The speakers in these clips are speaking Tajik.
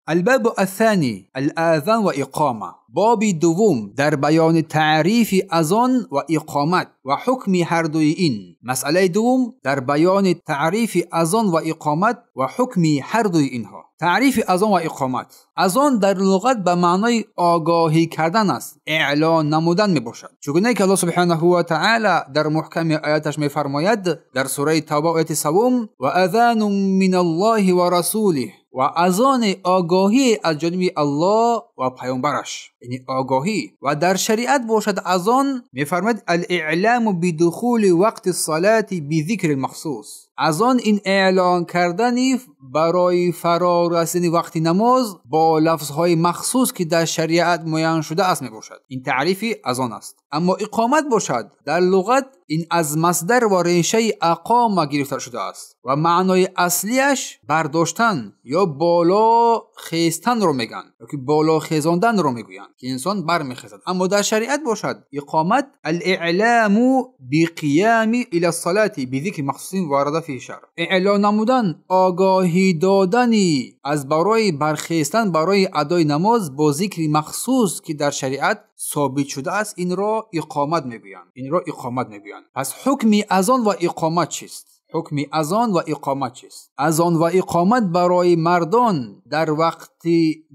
الباب الثاني الآذان وإقامة. باب دوم در بیان تعریف اذان و اقامت و حکم هر دوی این. مسئله دوم در بیان تعریف اذان و اقامت و حکم هر دوی اینها. تعریف اذان و اقامت. اذان در لغت به معنای آگاهی کردن است، اعلان نمودن می باشد. چگونه که الله سبحانه و تعالی در محکم آیاتش می فرماید در سوره توبه آیت سوم: و اذان من الله و رسوله، و اذان آگاهی از جانب الله و پیامبرش، یعنی آگاهی. و در شریعت باشد اذان میفرماید الاعلام بدخول وقت الصلاة بذکر المخصوص. اذان این اعلان کردنی برای فرا رسیدن وقت نماز با لفظهای مخصوص که در شریعت معین شده است می باشد. این تعریف اذان است. اما اقامت باشد در لغت این از مصدر و ریشه اقامه گرفته شده است و معنای اصلیش برداشتن یا بالا خیستن رو میگن، یا که بالا خیزاندن رو میگویند که انسان برمیخیزد. اما در شریعت باشد اقامت الاعلام بقیام الى الصلاة بذکر مخصوص وارد فی شرع. اعلان نمودن، آگاهی دادنی از برای برخیستن برای ادای نماز با ذکر مخصوص که در شریعت ثابت شده است، این را اقامت میگویند. این را اقامت میگویند. پس حکم اذان و اقامت چیست؟ حکم اذان و اقامت چیست؟ اذان و اقامت برای مردان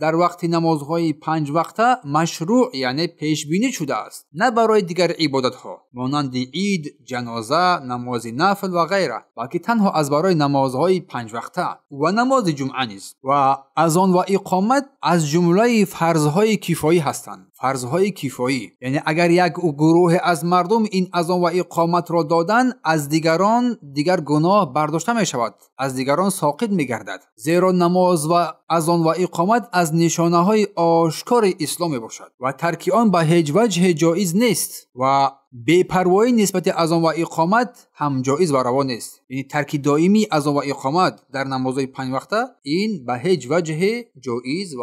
در وقت نمازهای 5 وقته مشروع یعنی پیش بینی شده است، نه برای دیگر عبادتها مانند عید، جنازه، نماز نفل و غیره، بلکه تنها از برای نمازهای 5 وقته و نماز جمعه نیز. و اذان و اقامت از جمله فرضهای کفایی هستند. فرضهای کفایی یعنی اگر یک گروه از مردم این اذان و اقامت را دادن، از دیگران دیگر گناه برداشته می شود، از دیگران ساقط می گردد. زیرا نماز و اذان و اقامت از نشانه های آشکار اسلام می باشد و ترک آن به هیچ وجه جایز نیست و بی‌پروایی نسبت اذان و اقامت هم جایز و روا نیست. یعنی ترک دائمی اذان و اقامت در نمازهای 5 وقته این به هیچ وجه جایز و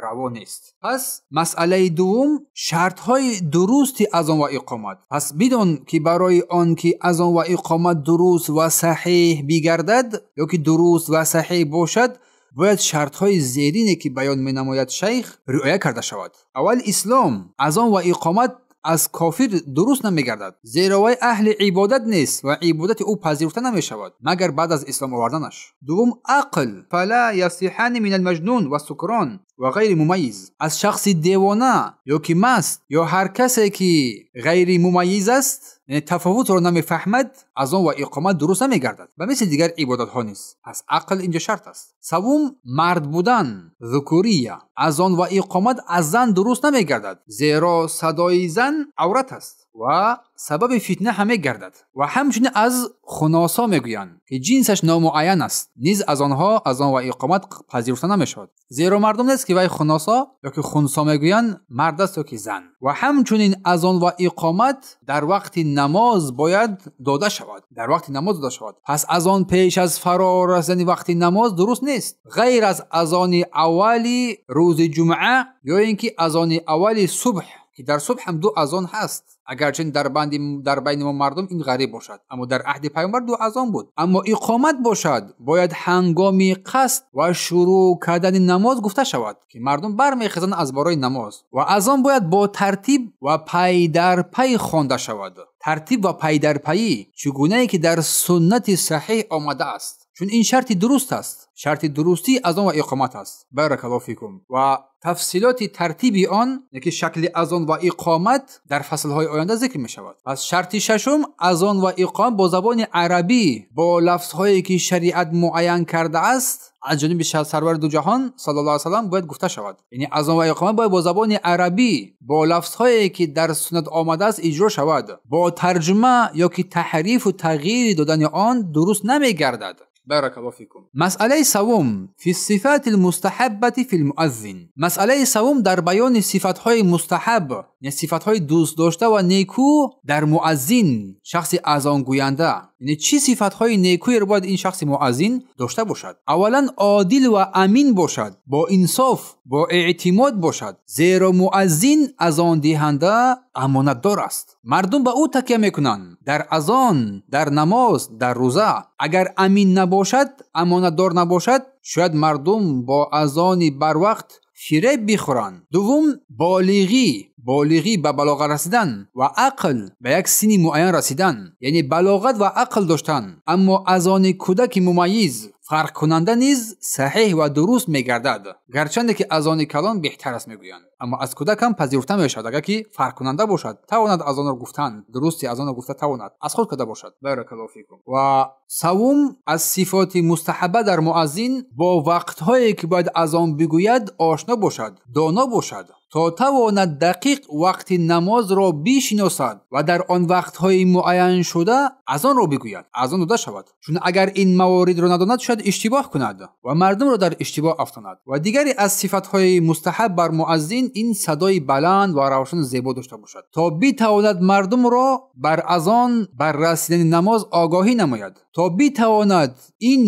روا نیست. پس مسئله دوم شرط‌های درست اذان و اقامت. پس بدون که برای آن که اذان و اقامت درست و صحیح بگردد یا که درست و صحیح باشد، باید شرط‌های زیرینی که بیان می‌نماید شیخ رعایت کرده شود. اول اسلام. اذان و اقامت از کافر درست نمیگردد، زیرا وی اهل عبادت نیست و عبادت او پذیرفته نمیشود مگر بعد از اسلام آوردنش. دوم عقل. فلا یصحان من المجنون و السکران و غیر ممیز. از شخص دیوانه یا که مست یا هر کسی که غیر ممیز است، یعنی تفاوت را نمیفهمد، از آن و اقامت درست نمیگردد و مثل دیگر عبادت ها نیست. پس عقل اینجا شرط است. سوم مرد بودن، ذکوریه. از آن و اقامت از زن درست نمیگردد، زیرا صدای زن عورت است و سبب فتنه همه گردد. و همچنین از خناسا میگویند که جنسش نامعین است، نیز از آنها از آن و اقامت پذیرفته نمیشود، زیرا مردم نیست که وی خناسا یا که خنسا میگویند مرد است یا که زن. و همچنین از آن و اقامت در وقت نماز باید داده شود، در وقت نماز داده شود. پس از آن پیش از فرا رسیدن وقت نماز درست نیست، غیر از اذان اولی روز جمعه یا اینکه اذان اول صبح که در صبح هم 2 اذان هست، اگرچه در بین ما مردم این غریب باشد، اما در عهد پیامبر 2 اذان بود. اما اقامت باشد باید هنگام قصد و شروع کردن نماز گفته شود که مردم برمیخیزند از برای نماز، و اذان باید با ترتیب و پی در پی خوانده شود. ترتیب و پی در پی چگونه ای که در سنت صحیح آمده است، چون این شرط درست است، شرط درستی اذان و اقامت است. بارک الله فیکم. و تفصیلات ترتیب آن که شکل اذان و اقامت در فصل‌های آینده ذکر می شود. پس شرط ششم اذان و اقامت با زبان عربی با لفظ‌هایی که شریعت معین کرده است از جانب سرور دو جهان صلی الله علیه و سلم باید گفته شود. یعنی اذان و اقامت باید با زبان عربی با لفظ‌هایی که در سنت آمده است اجرا شود. با ترجمه یا که تحریف و تغییر دادن آن درست نمی‌گردد. بارك الله فيكم. مسألة سوم في الصفات المستحبة في المؤذن. مسألة سوم در بیان صفت‌های مستحب، یعنی صفت‌های دوست داشته و نیکو در مؤذن، شخص اذان گوینده. یعنی چی صفت‌های نیکویی رو باید این شخص مؤذن داشته باشد؟ اولا عادل و امین باشد، با انصاف бо эътимод бошад, зеро муаззин азондиҳанда амонатдор аст. Мардум ба ӯ такя мекунанд дар азон, дар намоз, дар рӯза. Агар амин набошад, амонатдор набошад, шояд мардум бо азони барвақт фиреб бихӯранд. Дуввум, болиғӣ. Болиғӣ ба балоғат расидан ва ақл ба як синни муайян расидан, яъне балоғат ва ақл доштан. Аммо азони кӯдаки мумайиз фарқкунанда низ саҳеҳ ва дуруст мегардад, гарчанде ки азони калон беҳтар аст мегӯянд. Аммо аз кӯдак ҳам пазируфта мешавад, агар ки фарқкунанда бошад, тавонад азонро гуфтан, дурусти азонро гуфта тавонад, аз худ карда бошад. Баракаллоҳу фикум. Ва савум, аз сифоти мустаҳаба дар муаззин бо вақтҳое ки бояд азон бигӯяд ошно бошад, доно бошад, то тавонад дақиқ вақти намозро бишиносад ва дар он вақтҳои муайяншуда азонро бигӯяд, азон дода шавад. Чун агар ин маворидро надонад, шояд иштибоҳ кунад ва мардумро дар иштибоҳ афтонад. Ва дигаре аз сифатҳои мустаҳаб бар муаззин ин садои баланд ва равшану зебо дошта бошад, то битавонад мардумро бар азон, бар расидани намоз огоҳӣ намояд, то битавонад ин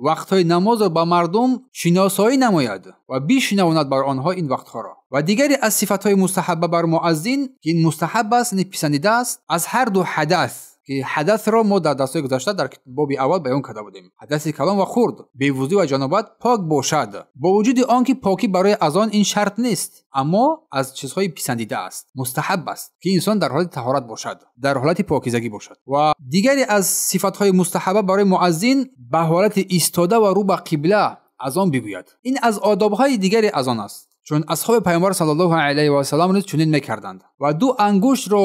вақтҳои намозро ба мардум шиносоӣ намояд ва бишинавонад бар онҳо ин вақтҳоро. Ва дигаре аз сифатҳои мустаҳаба бар муаззин, ки ин мустаҳаб аст, яъне писандида аст, аз ҳар ду ҳадас, ки ҳадасро мо дар дарсҳои гузашта дар боби аввал баён карда будем, ҳадаси калон ва хурд, бевузӯ ва ҷанобат пок бошад, бо вуҷуди он ки покӣ барои азон ин шарт нест, аммо аз чизҳои писандида аст, мустаҳаб аст ки инсон дар ҳолати таҳорат бошад, дар ҳолати покизагӣ бошад. Ва дигаре аз сифатҳои мустаҳаба барои муаззин ба ҳолати истода ва рӯ ба қибла азон бигӯяд. Ин аз одобҳои дигари азон аст, чун асҳоби пайғамбар саллаллоҳу алайҳи васаллам низ чунин мекарданд ва ду ангуштро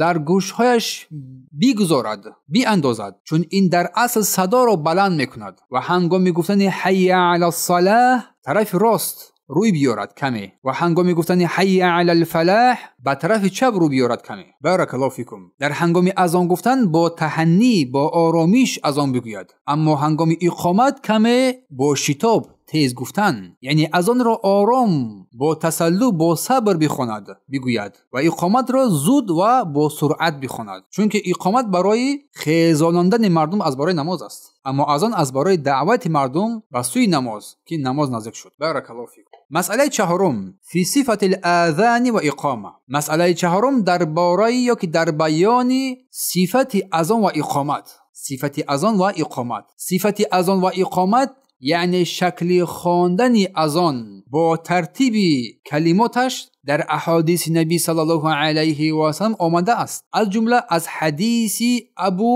дар гӯшҳояш бигузорад, биандозад, чун ин дар асл садоро баланд мекунад. Ва ҳангоми гуфтани ҳайя алас-салаҳ тарафи рост рӯй биёрад каме ва ҳангоми гуфтани ҳайя алал-фалаҳ ба тарафи чап рӯ биёрад каме. Баракаллоҳу фикум. Дар ҳангоми азон гуфтан бо таҳаннӣ, бо оромиш азон бигӯяд, аммо ҳангоми иқомат каме бо шитоб, тез гуфтан, яъне азонро ором, бо тасаллу, бо сабр бихонад, бигӯяд ва иқоматро зуд ва бо суръат бихонад, чунки иқомат барои хезонондани мардум аз барои намоз аст, аммо азон аз барои даъвати мардум ба сӯи намоз, ки намоз наздик шуд. Баракаллоҳу фикум. Масъалаи чаҳорум, фи сифати л-азани ва иқома. Масъалаи чаҳорум дар бораи ё ки дар баёни сифати азон ва иқомат. Сифати азон ва иқомат. Сифати азон ва иқомат яъне шакли хондани азон бо тартиби калимоташ дар аҳодиси набӣ саллаллоҳу алайҳи васаллам омада аст, аз ҷумла аз ҳадиси Абу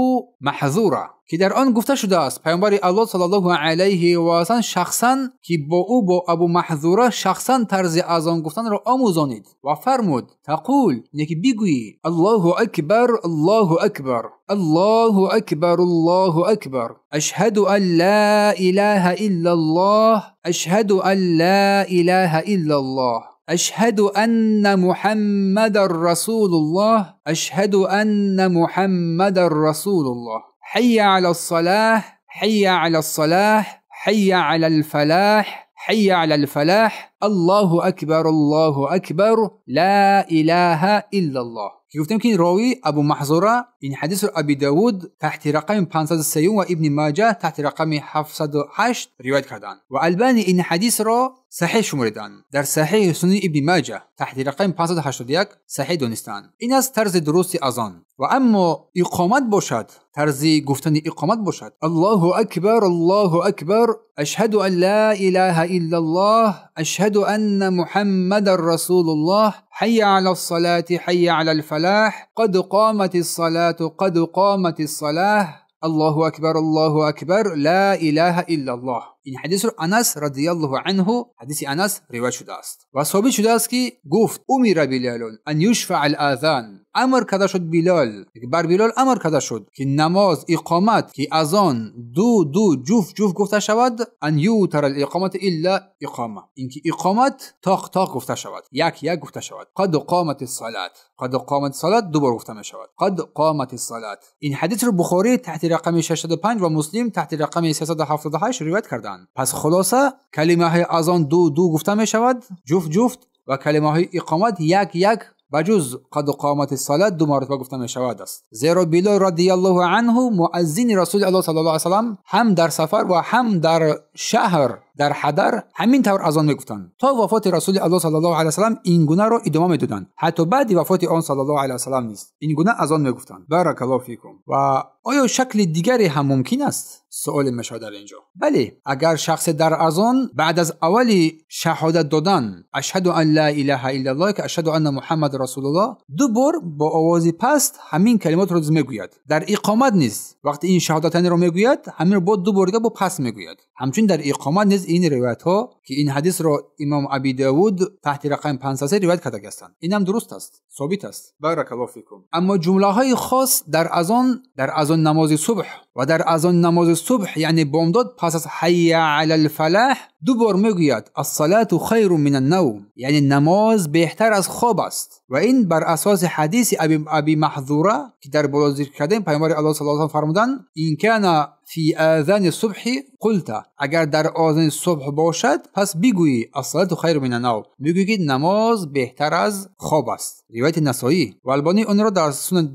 Маҳзура, ки дар он гуфта шудааст пайғамбари Аллоҳ саллаллоҳу алайҳи васаллам шахсан, ки бо ӯ бо Абу Маҳзура шахсан тарзи азон гуфтанро омӯзонид ва фармуд: тақул, яъне ки бигӯӣ Аллоҳу акбар, Аллоҳу акбар, Аллоҳу акбар, Аллоҳу акбар, ашҳаду ан ла илаҳа иллаллоҳ, ашҳаду ан ла илаҳа иллаллоҳ, ашҳаду анна муҳаммадан расулуллоҳ, ашҳаду анна муҳаммадан расулуллоҳ, ҳайя алас-салаҳ, ҳайя алас-салаҳ, ҳайя алал-фалаҳ, ҳайя алал-фалаҳ, Аллоҳу акбар, Аллоҳу акбар, ла илаҳа иллаллоҳ. Ки гуфтем ки ровӣ Абу Маҳзура ин ҳадисро Аби Давуд таҳти рақами 503 ва Ибни Маҷа таҳти рақами 708 ривоят карданд ва Албани ин ҳадисро саҳеҳ шумориданд. Дар саҳеҳи сунани Ибни Маҷа таҳти рақами 581 саҳеҳ донистанд. Ин аст тарзи дурусти азон. Ва аммо иқомат бошад, тарзи гуфтани иқомат бошад: Аллоҳу акбар, Аллоҳу акбар, ашҳаду ан ла илаҳа иллаллоҳ, ашҳаду анна муҳаммадан расулуллоҳ, ҳайя алас-салати, ҳайя алал-фалаҳ, қад қоматис-салату, қад қоматис-салаҳ, Аллоҳу акбар, Аллоҳу акбар, ла илаҳа иллаллоҳ. Ин ҳадисро Анас радияллоҳу анҳу, ҳадиси Анас ривоят шудааст ва собит шудааст ки гуфт: умира Билалун ан юшфаъ ал-азан, амр карда шуд Билол, бар Билол амр карда шуд ки намоз, иқомат, ки азон ду ду ҷуфт ҷуфт гуфта шавад, ан ютара ал-иқомат илла иқома, инки иқомат тоқ тоқ гуфта шавад, як як гуфта шавад. Қад қоматис-салат, қад қоматис-салат ду бор гуфта мешавад. Қад қоматис-салат. Ин ҳадисро Бухорӣ таҳти рақами 605 ва Муслим таҳти рақами 378 ривоят карданд. Пас хулоса, калимаҳои азон ду ду гуфта мешавад, ҷуфт ҷуфт, ва калимаҳои иқомат як як, ба ҷуз қад қоматис-салат ду маротиба гуфта мешавад аст. Зеро Билол радияллоҳу анҳу муаззини Расули Аллоҳ саллаллоҳу алайҳи васаллам ҳам дар сафар ва ҳам дар шаҳр дар ҳадар ҳамин тавр азон мегуфтанд. То вафоти расули аллоҳ саллаллоҳу алайҳи васаллам ин гунаро идома медоданд. Ҳатто баъди вафоти он саллаллоҳу алайҳи васаллам низ ин гуна азон мегуфтанд. Баракаллоҳу фикум. Ва оё шакли дигаре ҳам мумкин аст? Суоле мешавад дар инҷо. Бале, агар шахсе дар азон баъд аз аввали шаҳодат додан ашҳаду ан ла илаҳа иллаллоҳ ки ашҳаду анна муҳаммад расулуллоҳ ду бор бо овози паст ҳамин калимотро мегӯяд. Дар иқомат низ вақте ин шаҳодатанро мегӯяд, ҳаминро бо ду бор дига бо паст мегӯяд. Ҳамчунин дар иқомат низ ин ривоятҳо ки ин ҳадисро имом Аби Давуд таҳти рақами 503 ривоят карда ҳастанд. Инам дуруст аст, собит аст. Баракаллоҳу фикум. Аммо ҷумлаҳои хос дар азон намози субҳ ва дар азон намози субҳ, яъне бомдод пас аз ҳайя алал фалаҳ ду бор мегӯяд ассалату хайру мин аннавм, яъне намоз беҳтар аз хоб аст. Ва ин бар асоси ҳадиси Аби Маҳзура ки дар боло зикр кардем, паёмбари Аллоҳ саллаллоҳу алайҳи васаллам фармуданд: ин кана фи азани субҳи қулта, агар дар азони субҳ бошад пас бигӯӣ ассалату хайру мин аннавм, бигӯӣ ки намоз беҳтар аз хоб аст. Ривояти Насоӣ ва Албонӣ онро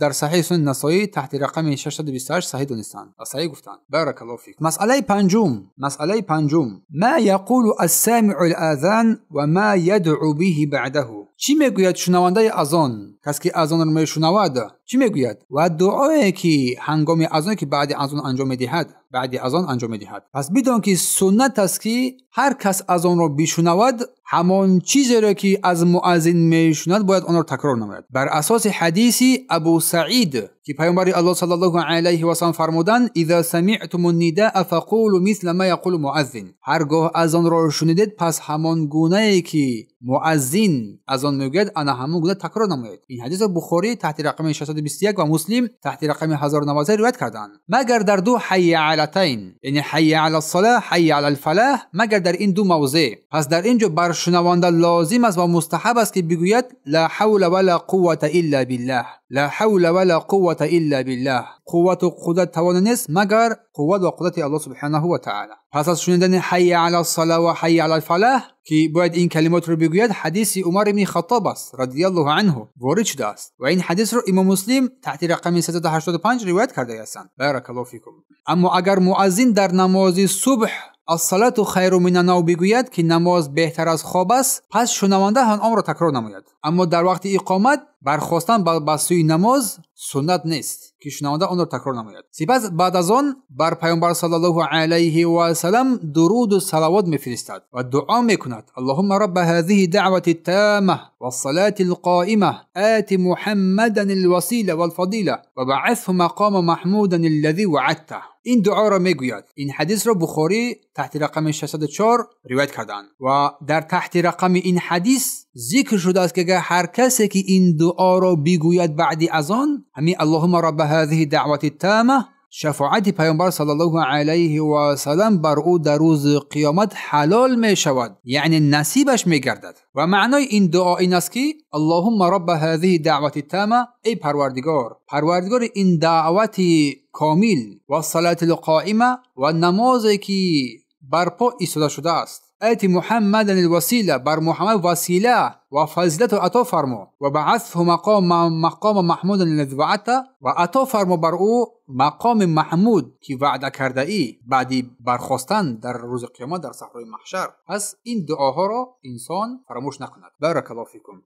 дар саҳиҳи сунани Насоӣ таҳти рақами 628 саҳиҳ донистанд ва саҳиҳ гуфтанд. Баракаллоҳу фик. Масъалаи панҷум, ма яқулу ассамиъу ал-азан ва ма ядъу биҳи баъдаҳу. Чӣ мегӯяд шунавандаи азон? Кас ки азонро мешунавад чӣ мегӯяд? Ва дуое ки ҳангоми азон ки баъди азон анҷом медиҳад, баъди азон анҷом медиҳад. Пас бидон ки суннат аст ки ҳар кас азонро бишунавад ҳамон чизеро ки аз муаззин мешунавад бояд онро такрор намояд. Бар асоси ҳадиси Абу Саид ки паёмбари Аллоҳ саллаллоҳу алайҳи васаллам фармуданд: иза самиътуму нидаа фақулу мисла ма яқулу муаззин. Ҳаргоҳ азонро шунидед пас ҳамон гунае ки муаззин азон мегӯяд ана ҳамон гуна такрор намоед. Ин ҳадисро Бухорӣ таҳти рақами 621 ва Муслим таҳти рақами 1093 ривоят карданд. Магар дар ду ҳайя алатайн, яъне ҳайя алассалаҳ, ҳайя алалфалаҳ, магар дар ин ду мавзеъ. Пас дар ин ҷо бар шунаванда лозим аст ва мустаҳаб аст ки бигӯяд ла ҳавла вала қуввата илла биллаҳ, ла ҳавла вала қуввата илла биллаҳ. Қуввату қудрат тавона нест магар қувват ва қудрати Аллоҳ субҳанаҳу ва таъала. Пас аз шунидани ҳайя алассалаҳ ва ҳайя алалфалаҳ ки бояд ин калимотро бигӯяд, ҳадиси Умар ибни Хаттоб аст радиаллоҳу анҳу ворид шудааст ва ин ҳадисро имом Муслим таҳти рақами 385 ривоят кардаастанд. Баракаллоҳу фикум. Аммо агар муаззин дар намози субҳ ассалату хайру мин аннавм бигӯяд ки намоз беҳтар аз хоб аст, пас шунаванда ҳам онро такрор намояд. Аммо дар вақти иқомат бархостан ба сӯи намоз суннат нест ки шунаванда онро такрор намояд. Сипас баъд аз он бар паёмбар саллаллоҳу алайҳи васаллам дуруду салавот мефиристад ва дуо мекунад: аллоҳумма рабба ҳазиҳи даъвати тамма вассалати алқоима ати муҳаммадан алвасила валфадила ва баъасҳу мақома маҳмудан аллази ваъадтаҳ. Ин дуоро мегӯяд. Ин ҳадисро Бухорӣ таҳти рақами 604 ривоят карданд ва дар таҳти рақами ин ҳадис зикр шудааст ки агар ҳар касе ки ин дуоро бигӯяд баъди азон, ҳамин аллоҳумма рабба ҳазиҳи даъвати тамма, шафоати паёмбар саллаллоҳу алайҳи васаллам бар ӯ дар рӯзи қиёмат ҳалол мешавад, яъне насибаш мегардад. Ва маънои ин дуо ин аст ки аллоҳумма рабба ҳазиҳи даъвати тамма, эй парвардигор, парвардигори ин даъвати комил ва салати лқоима ва намозе ки барпо истода шудааст, ати муҳаммадан алвасила, бар Муҳаммад васила ва фазилатро ато фармо, ва баъасҳу мақома маҳмудан аллази ваъадта, ва ато фармо бар ӯ мақоми маҳмуд ки ваъда кардаӣ баъди бархостан дар рӯзи қиёмат дар саҳрои маҳшар. Пас ин дуоҳоро инсон фаромӯш накунад. Баракаллоҳу фикум.